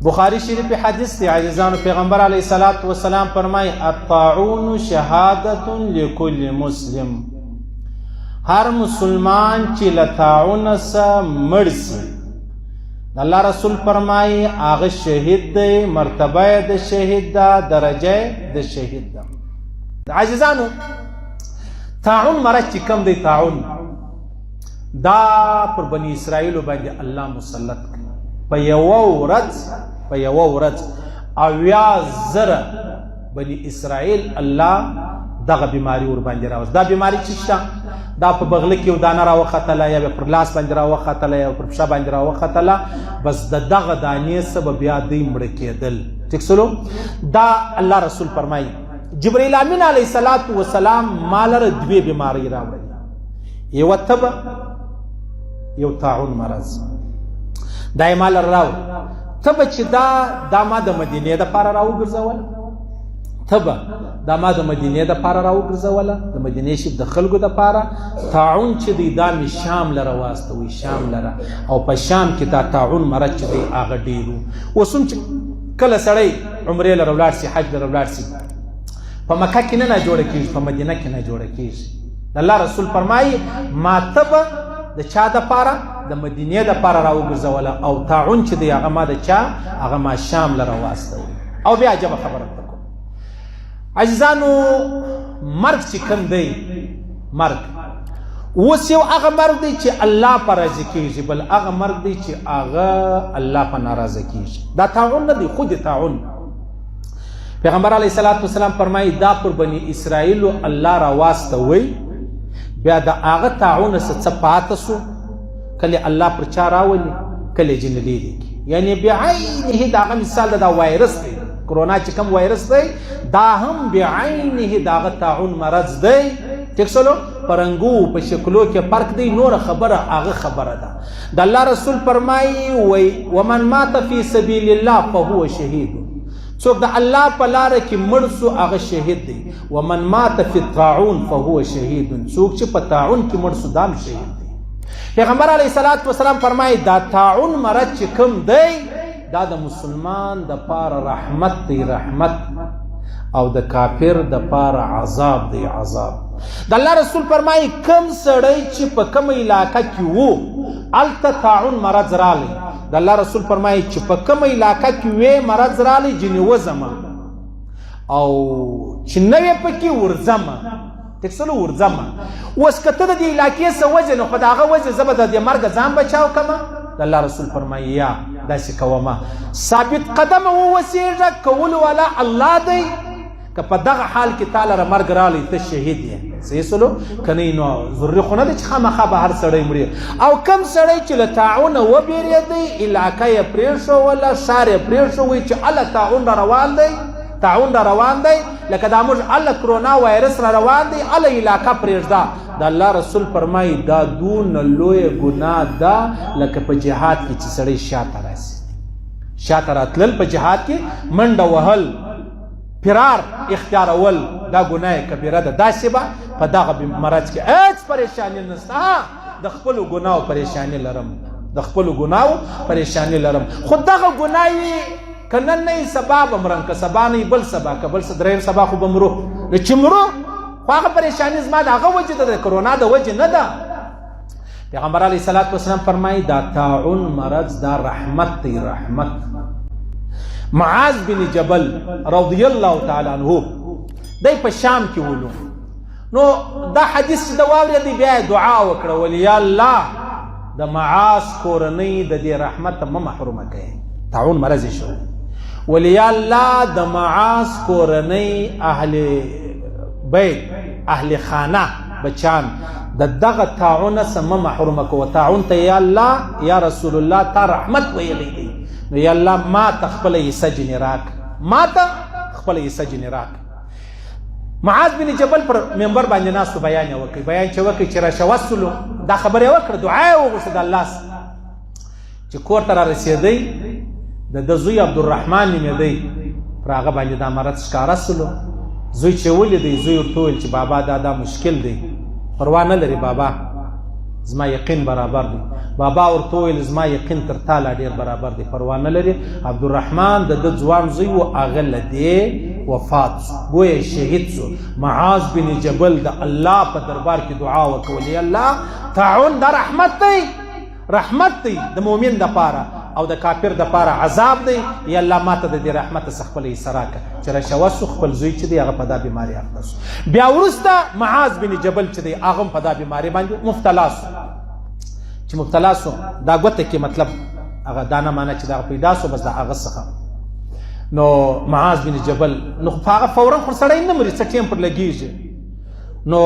بخاری شریف حدیث دی عزیزانو، پیغمبر علیه الصلاۃ والسلام فرمای: الطاعون شهادت لكل مسلم. هر مسلمان چې له طاعون سره مړ سي، الله رسول فرمایي هغه شهید دی، مرتبه د شهید ده، درجه د شهید ده. عزیزانو، طاعون مرض چې کم دی، طاعون دا پر بنی اسرائیل باندې الله مسلط کړ. په یو ورځ 70,000 بنی اسرائیل الله دغه بیماری ور باندې راوست. دا بیماری چې شته، دا په بغله کې یو دانه راوختله، یا پر لاس باندې راوختله، یا پر پښه باندې راوختله، بس د دغه دانې سبب بیا دوی مړه کېدل. ټیک سلو؟ دا الله رسول فرمایي: جبرئیل امین علیه الصلاۃ والسلام مالره دوې بیماری راوړل، یو تبه، یو طاعون مرض. دا یې مال راو تبه چې دا ما د مدینې د پاره راوګرځول، تبه دا ما د مدینې د پاره راوګرځوله، د مدینې شریف د خلکو د پاره. طاعون چې دی، دا می شام لره واستوي، شام لره، او په شام کې دا طاعون مرض چې دی هغه ډیرو. اوس هم چې کله سړی عمرې لره ولاړ سي، حج لره ولاړ سي، په مکه کې نه جوړه کیږي، په مدینه کې نه جوړه کیږي. الله رسول فرمایي: ما تبه د چا د پاره؟ د مدینې د پاره راوګرځوله، او طاعون چې دی هغه ما د چا، هغه ما شام لره واستوي. او بیا عجبه خبره ته کوم عزیزانو، مرګ چې کوم دی، مرګ اوس یو هغه مرګ دی چې الله پر راضي کیږي، بل هغه مرګ دی چې هغه الله په ناراضه کیږي. دا طاعون نه دی، خود طاعون پیغمبر علیه الصلاۃ والسلام فرمایي دا پر بنی اسرائیل الله را واستوي. بیا د هغه طاعون څه پاته سو، کله الله پر چا راولي، کله جنلې دي، یعنی بعینه دغه مثال دا وایرس دی، کرونا چې کوم وایرس دی، دا هم بعینه دغه طاعون مرض دی. ټیک سلو؟ پرنګو په شکلو کې فرق دی، نور خبره هغه خبره ده. د الله رسول فرمایي وی: ومن مات فی سبیل الله فهو شهید. څوک د الله په لار کې مړ سو، هغه شهید دی. ومن مات فی الطاعون فهو شهید. څوک چې په طاعون کې مړ سو، دام شهید دی. پیغمبر علیه الصلاۃ والسلام فرمایي دا طاعون مرض چې کوم دی، دا د مسلمان د پاره رحمت دی، رحمت، او د کافر د پاره عذاب دی، عذاب. د الله رسول فرمایي کم سړی چې په کوم علاقه کې وو، الته طاعون مرض رالی، د الله رسول فرمایي چې په کوم علاقه کې وې مرض رالی، جنې وزمه، او چې نوې پکې ورځمه. تکسلو؟ ورځمه. اوس کته د دې علاقې څه وجه، نو خو د هغه وجه زه به د دې مرګ ځان بچاو کمه. د الله رسول فرمایي یا داسې کومه، ثابت قدم ووسیږه، کول والا الله دی. که په دغه حال کې تعالی را مرګ رالی، ته شهید یې. صحیح سلو کنه؟ نو ضروري خو نه ده چې خامخا به هر سړی مري. او کم سړی چې له طاعونه وبېرېدی، علاقه یې پرېښوله، ښار یې پرېښوی چې الله طاعون را روان دی، طاعون را روان دی، لکه دا موږ الله کرونا وایرس را روان دی، الله علاقه پرېږده، د الله رسول فرمایي دا دون لویه ګناه ده لکه په جهاد کې چې سړی شاته راسي. شاته راتلل، په جهاد کې منډه وهل، فرار اختیارول، دا ګناه کبیره ده. داسې به په دغه مرض کې هیڅ پریشانی نشته. د خپلو ګناو پریشانی لرم، د خپلو ګناو پریشانی لرم، خو دغه ګناوي که نن نه سبا به مرم، که سبا نه بل سبا، که بل دریم سبا خو به مرو. نو چې مرو، خو هغه پریشانی زما د هغه وجې ده، د کرونا د وجې نه ده. پیغمبر علیه الصلاۃ والسلام فرمایي دا طاعون مرض دا رحمت دی، رحمت. معاذ بن جبل رضی الله تعالی عنہ دی په شام کې ولو، نو دا حدیث چې د واورېدی، بیا دعا وکړه ولي: یا الله، د معاذ کورنۍ د دې رحمت مه محرومه کړي. طاعون مرض شو. ولي یا الله، د معاذ کورنۍ، اهل بیت، اهل خانه، بچان د دغه طاعون سم محرومه کو. طاعون ته یا الله، یا رسول الله، تا رحمت ویلی دی، نو یا الله ما ته خپل حصہ جنې راک، ما ته خپل حصہ جنې راک. معاذ بن جبل پر منبر باندې ناستو، بیان یې وکړ. بیان چې وکړ، چې راشه وسلو، دا خبره یې وکړه، دعا یې وغوښته د الله. چې کور ته را رسېدی، د ده زوی عبدالرحمن نومېدی، پر هغه باندې دا مرض ښکاره سلو. زوی چې ولیدی، زوی ورته وویل چې بابا، دا مشکل دی. پروا نه لري بابا. زما یقین برابر دی. بابا ورته وویل زما یقین تر تا لا ډېر برابر دی، پروا نه لري. عبدالرحمن د ده ځوان زوی و، هغه له دې وفات سو، ګویا شهید سو. معاذ بن جبل د الله په دربار کې دعا وکول، یا الله طاعون دا رحمت دی، رحمت دی د مؤمن د پاره او د کافر د پاره عذاب دی، یا الله ماته د دې رحمت څخه خپله حصه راکړه. چې راشوه سو خپل زوی چې دی هغه په دا بیماري اخته سو. بیا وروسته معاذ بن جبل چې دی هغه هم په دا بیماري باندې مبتلا سو. چې مبتلا سو دا ګوته کې مطلب هغه دانه معنی چې دغه پیدا سو، بس د هغه څخه نو معاذ بن جبل نو په هغه فورا خو سړی نه مري، څه ټیم پر لګېږي. نو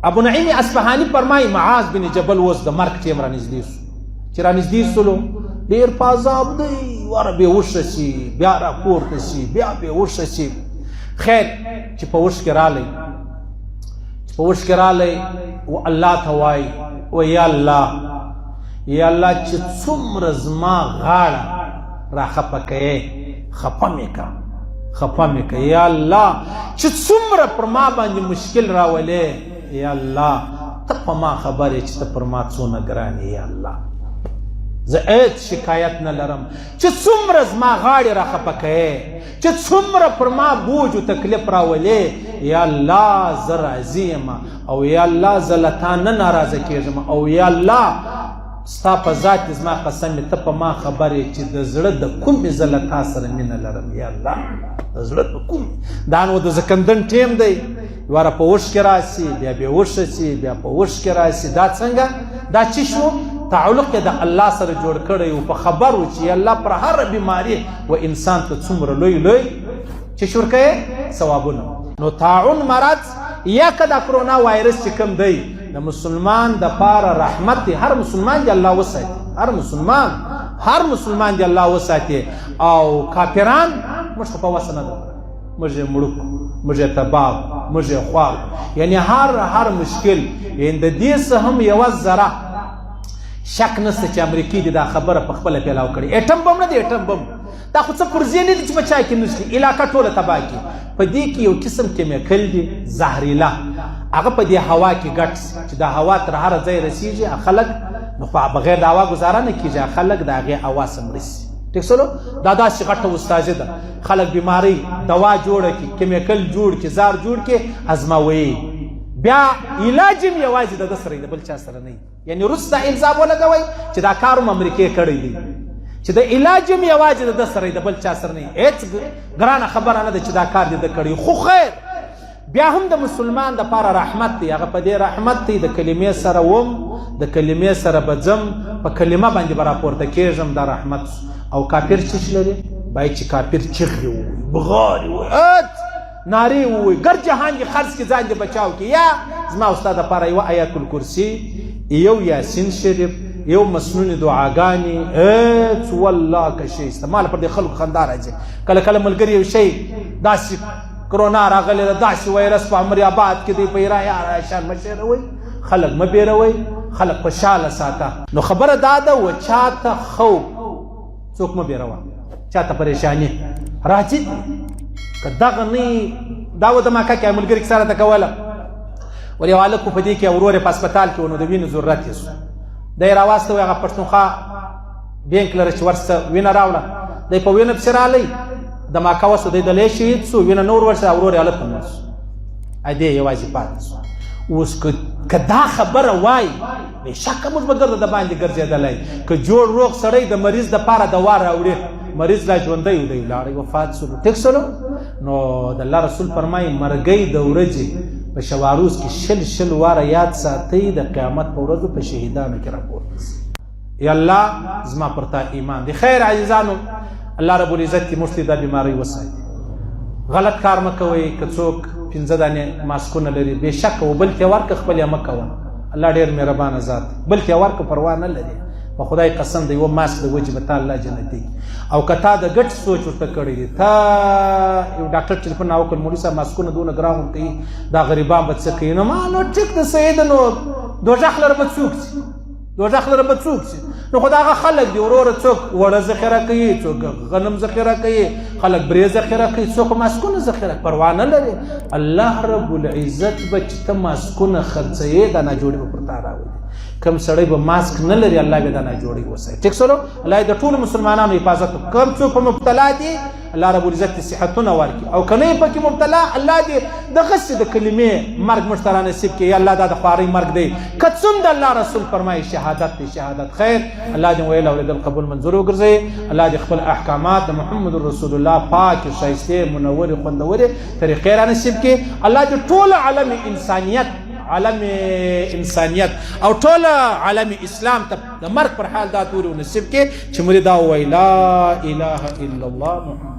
ابو نعیم اصفهاني فرمایي معاذ بن جبل اوس د مرګ ټیم رانږدې سو. چې رانږدې سولو ډېر په عذاب دی، واره بېهوښه سي، بیا راپورته سي، بیا بېهوښه سي. خیر چې په هوښ کې رالی، چې په هوښ کې رالی و الله ته وایي، و یا الله، یا الله چې څومره زما غاړه را خپه کوې خپه مې که، خپه مې که. یا الله چې څومره پر ما باندې مشکل راولې، یا الله ته په ما خبر یې چې ته پر ما څونه ګران یې. یا الله زه هېڅ شکایت نه لرم، چې څومره زما غاړې را خپه کوې، چې څومره پر ما بوج او تکلیف راولې، یا الله زه راضي یم، او یا الله زه له تا نه ناراضه کېږم، او یا الله ستا په ذات زما قسم ته په ما خبر یې چې د زړه د کومې زه له تا سره مینه لرم. یا الله د زړه د کومې. دا نو د زکندن ټیم دی، واره په هوښ کې راسي، بیا بېهوښه سي، بیا په هوښ کې راسي. دا څنګه؟ دا چې شو تعلق یې د الله سره جوړ کړی او په خبر و چې الله پر هره بیماري و انسان ته څومره لوی لوی چې شو ورکوي ثوابونه. نو طاعون مرض یا که دا کرونا وایرس چې کوم دی د مسلمان د پاره رحمت دی. هر مسلمان دی الله وساتي، هر مسلمان، هر مسلمان دی الله وساتي. او کافران موږ خو په وسه نه ده، موږ یې مړه کړو، موږ یې تباه کړو، موږ یې خوار کړو. یعنې هر هر مشکل، یعنې د دې څه هم یوه ذره شک نشته چې امریکې دې دا خبره په خپله پیلاو کړې. اټم بم نه دی، اټم بم دا خو څه پرزې نه دي چې په چا کې نشته، علاقه ټوله تباه کړي. په دې کې یو قسم کیمیکل دی زهریله، هغه په دې هوا کې ګډ سي چې دا هوا تر هره ځای رسیږي، خلک نو خو بغیر د هوا ګزاره نه کېږي، خلک د هغې هوا څخه مړه سي. ټیک سولو؟ دا داسې غټه استاذي ده، خلک بیماری دوا جوړه کړي، کیمیکل جوړ کړي، زار جوړ کړي، ازموي، بیا علاج هم یوازې د ده سره د بل چا سره نه. یعنی روس دا الزام ولګوي چې دا کار هم امریکې کړی دی، چې د علاج هم یوازې د ده سره د بل چا سره نه. هېڅ ګرانه خبره نه ده چې دا کار دې ده کړی، خو خیر بیا هم د مسلمان د پاره رحمت دی. هغه په دې رحمت دی، د کلمې سره وم، د کلمې سره به ځم، په کلمه باندې به راپورته کېږم، دا رحمت. او کافر څه لري؟ باید چې کافر چغې ووایي، بغارې ووایي، نارې ووایي، ګر جهان دې خرڅ کړي، ځان دې بچاو کړي. یا زما او ستا دپاره یوه آیت الکرسي، یو یاسین شریف، یو مسنونې دعاګانې، هېڅ والله که شی شته. ما له پر دې خلکو خندا راځي. کله کله ملګري یو شی داسې کرونا راغلې ده، داسې وایرس په امر آباد کې دی، په ایران، یاره شان مه شیروئ، خلک مه بیروئ، خلک خوشحاله ساته. نو خبره دا ده و چاته خوف څوک مه بیروه، چاته پریشانی راځي که دغه نه دا و د ماکه کې ملګري کیسه راته کوله، ور یو هلک په دې کې ورور یې په هسپتال کې و، نو د وینې ضرورت یې سو، دی راواستوی هغه پښتونخوا بینک لره چې ورسته وینه راوړه، دی په وینه پسې رالی، د ماکه وسو، دی د لې شهید سو، وینه نور ورسره، ورور یې هلته مړ سو، ادې یوازې پاتې سو. اوس که دا خبره وای، بېشکه موږ به ګرده د باندې ګرځېدلی. که جوړ روغ سړی د مریض دپاره دوا راوړي، مریض لا ژوندی و، دی ولاړی وفات سو، ټیک سولو. نو د الله رسول فرمایي مرګی د ورځې په شواروز کې شل شل واره یاد ساتئ، د قیامت په ورځو په شهیدانو کې راپورته سي. یا الله زما پر تا ایمان دی. خیر عزیزانو، الله رب العزت دې موږ ته دا بیمارۍ وساتي. غلط کار مه کوئ. که څوک پنځه دانې ماسکونه لري، بېشکه و بل ته یې ورکړه، خپل یې مه کوه. الله ډېر مهربانه ذات، بل ته یې ورکړه، پروا نه لري. په خدای قسم د یوه ماسک د وجې به تا الله جنتي. او که تا د ګټ سوچ ورته کړی دی، تا یو ډاکټر ټلیفون راوکړ، مولوي صاحب ماسکونه دونه ګران ورکوي، دا غریبان به څه کوي؟ نو ما نو ټیک د صحیح ده، نو دوزخ لره به څوک ځي؟ دوزخ لره به څوک ځي؟ نو خو دغه خلک دي وروره، څوک وړه ذخیره کوي، څوک غنم ذخیره کوي، خلک برې ذخیره کوي، څوک ماسکونه ذخیره، پروا نه لري. الله رب العزت به چې ته ماسکونه خرڅوې، دا ناجوړي به پر تا راولي. کم سړی به ماسک نه لري، الله به دا نه جوړي وسه. ټیک سره، الله د ټولو مسلمانانو حفاظت. کم څوک په مبتلا دي، الله رب العزت صحتونه ورکړي، او کنه پکې مبتلا، الله دې د غسې د کلمې مرګ موږ ته را نصیب کړي. یا الله، دا د خوارۍ مرګ دی که څوم د الله رسول فرمایي شهادت دی، شهادت خیر. الله دې ویل اورېدل قبول منظور وګرځي. الله دې خپل احکامات د محمد رسول الله پاک، ښایستې، منورې، خوندورې طریقې را نصیب کړي. الله دې ټول عالم انسانیت او ټول عالم اسلام ته د مرګ پر حال دا توري نصیب کړي چې مرید دا وایي: لا اله الا الله محمد.